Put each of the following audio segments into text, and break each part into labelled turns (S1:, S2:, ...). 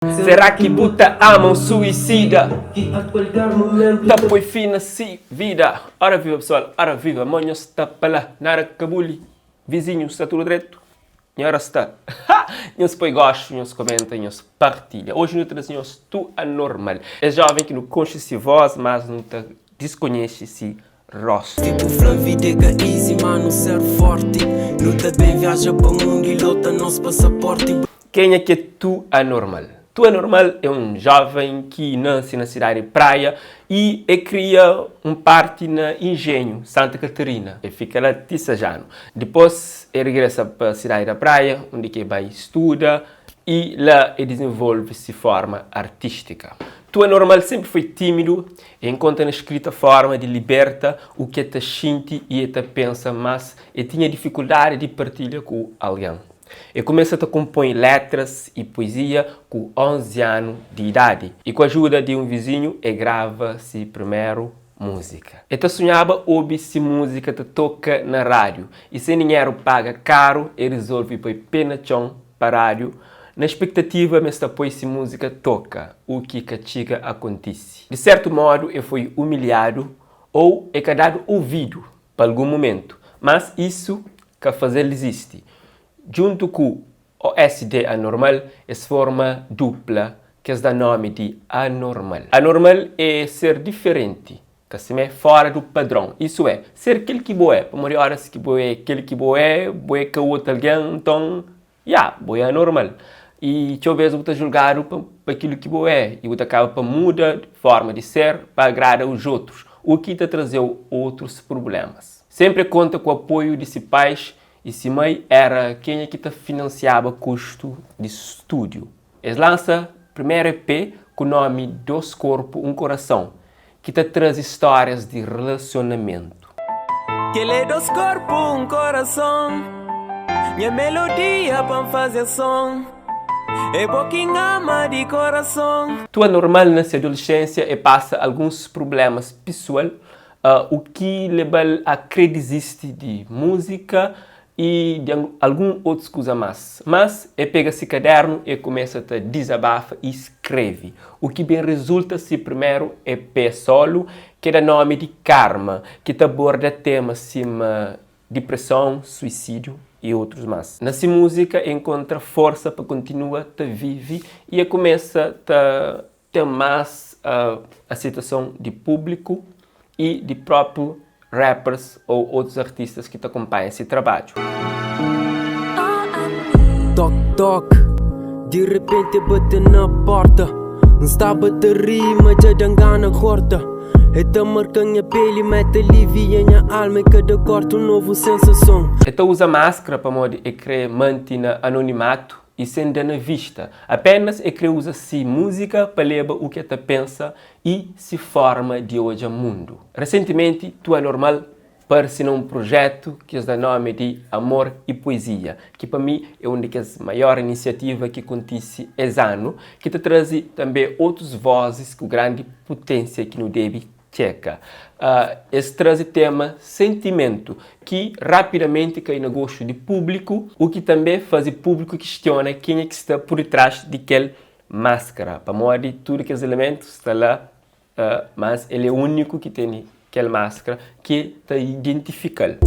S1: Será ki bu ta ama un suicida? Ta poi fi na si vida. Ora viva pessoal, ora viva Mo nhos sta pa la Nada ka buli Vizinhu sta tudu dretu? Nha ora sta Ha! Nhos poi gostu, nhos komenta, nhos partilha Oji nu traze nhos tu anormal Es joven ki nu konxe si voz mas nu ta diskonhese si rostu.
S2: Tipo fla vida é ka easy ma nu ser forti Nu ta ben viaja pa mundu i lota nos pasaporti.
S1: Kenha ki é Tu Anormal? Tu Anormal é un jóven ki nanse na sidadi di Praia y e kria un parti na Engenho, Santa Catarina. E fika la ti 6 anu. Dipôs e regresa pa sidadi da Praia, undi ki e bai studa y la e dizenvolve si forma artístika. Tu Anormal sénpri foi tímidu E nkontra na skrita forma di liberta u ki e ta xinti i e ta pensa mas e tinha difikuldadi di partilha ku algen. E kumesa ta konpoi letras i poezia ku 11 anu di idadi i ku ajuda di un vizinhu e grava si primeru muzika. E ta sunhaba obi si muzika ta toka na radiu i sen dinheru paga karu e rizolvi poi pe na txon pa rádiu na xpektativa ma es ta poi si múzika toka, u ki ka txiga a kontise. Di sértu módu e foi umilhadu ou e ka dadu ouvidu pa algun mumentu, mas isu ka faze-l dizisti. Djuntu ku OSD Anormal es forma dupla ki es da nómi di Anormal. Anormal é ser diferenti, Ka simé fora du padron. Isu é, ser kel ki bo é. Pamodi óras ki bo é kel ki bo é, bo é ka otu algen, nton, ya, bo é anormal. I txeu bês bu ta julgadu pa pa kilu ki bo é i bu ta kaba pa muda forma di ser pa agrada os otus, u ki ta traze-u otus prublémas. Sénpri é konta ku apoiu di si pais i si mai éra kenha ki ta finansiaba kustu di stúdiu. Es lansa primeru EP ku nomi Dos Korpu Un Korason, ki ta traze stórias di relasionamentu.
S2: Kel é dos korpu un korason Nha melodia pa N faze son É bo ki N ama di korason.
S1: Tua normal na se adolescência e pasa alguns prublemas pisual, u ki leba-l a kre dizisti di múzika i di algun otus kuza más. Mas, e pega si kadernu e kumesa ta dizabafa i skreve, u ki ben rizulta si primeru EP solu, ke da nomi di Karma, ki ta aborda temas sima dipreson, suisídiu i otrus más. Na si múzika e nkontra forsa pa kontinua ta vive i e kumesa ta Ten más aseitason di públiku i di própi rappers ou otus artistas ki ta konpanha si trabadju.
S2: Tok tok, di repenti e bate na porta N staba ta ri ma dja da-m gana korta E ta marka-m nha peli ma e ta alivia nha alma E kada korti un novu sensason.
S1: E ta uza maskra pamodi e kre manti na anonimatu i sen da na vista. Apenas e kre uza si múzika pa leba u ke ta pensa i si forma di odja mundu. Resentimenti, Tu Anormal parse na un prujetu ki es da nomi di Amor i Poezia, ki pa mi é un di kes maior inisiativa ki kontise es anu, ki ta traze tanbe otus vozis ku grandi putensia ki nu debe Txeka. Es traze tema sentimentu, ki rapidamenti kai na gostu di públiku, u ki tanbe faze públiku kistiona kenha ki sta pur ditrás di kel maskara, pamodi tudu kes elementu sta la, mas el é úniku ki tene kel maskara ki ta identifika-l.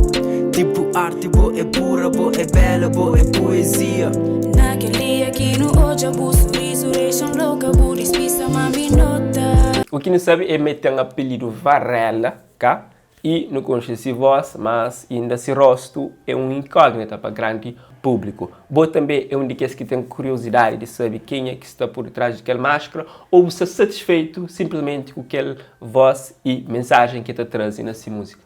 S2: Tipo arti bo é pura, bo é bela, bo é poezia.
S3: Na kel dia ki nu odja bu surizu Dexa-m louka bu dispisa ma mi nota.
S1: U ki nu sabe é ma el ten apelidu Varela, ka? I nu konxe si vós, mas inda si rostu é un inkógnita pa grandi públiku. Bo tanbê é un di kes ki ten kuriozidadi di sabe kenha ki sta pur ditrás di kel maskra ô bu sta satisfeitu sinplismenti ku kel vós i mensajen ki el ta traze na si múzika?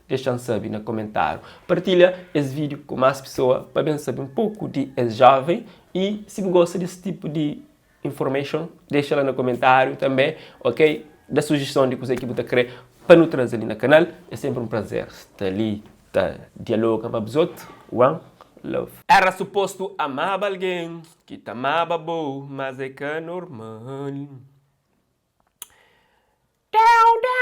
S1: Dexa-m sabe na komentáriu. Partilha es vídiu ku más pesoa pa ben sabe un poku di es jóven i si bu gosta di es tipu di information, dexa la na komentáriu tanbê, ok? Da sujiston di kuzê ki bu ta krê pa nu traze li na kanal. É sénpri un prazer sta li ta dialoga ma bzot. One love. Éra supostu amaba algen ki ta amaba bo, mas é ka normal. Down, down.